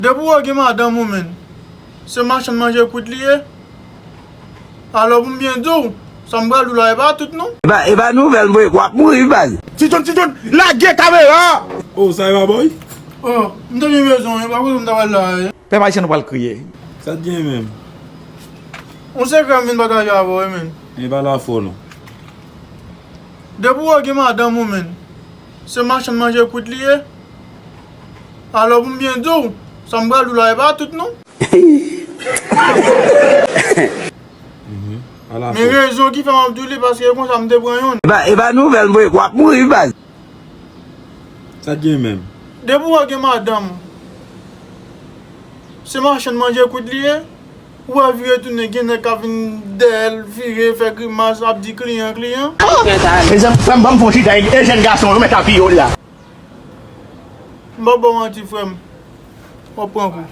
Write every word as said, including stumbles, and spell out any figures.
Depi w gen madanm ou, menn, se machann manje kwit li ye. Alò, pou m byen di w, sa m pral di w la, e pa tout non. E pa, e pa nouvèl, m voye, w ap mouri, wi, baz. Ti John, Ti John, lage kamera! Oh, sa e pa bòy? Oh, m te gen bezwen w, e pa kote m ta pral la, e. Pèp ayisyen, nou pral kriye. Sa t gen menm? Yon sekrè m vin pataje avè w, wi, menn. E pa la fò non. Depi w gen madanm ou, menn, se machann manje kwit li ye. Alò, pou m byen di w, sa m pral di w la, e pa tout non. Mhm. Ala men fò. Rezon ki fè m ap di w li, paske e konsa m te pran youn. E pa, e pa nouvèl, m voye, w ap mouri, wi, baz. Sa t gen menm? Depi w gen madanm, se machann manje kwit li ye. Ou wè vire tounen, gen nèg k ap vin dèyè l, vire, fè grimas, ap di kliyan, kliyan. Mezanmi, frè m, ban m fè yon chita, e jèn gason yo mèt ap piye w la. M p ap ba w manti, frè m. W ap pran kou.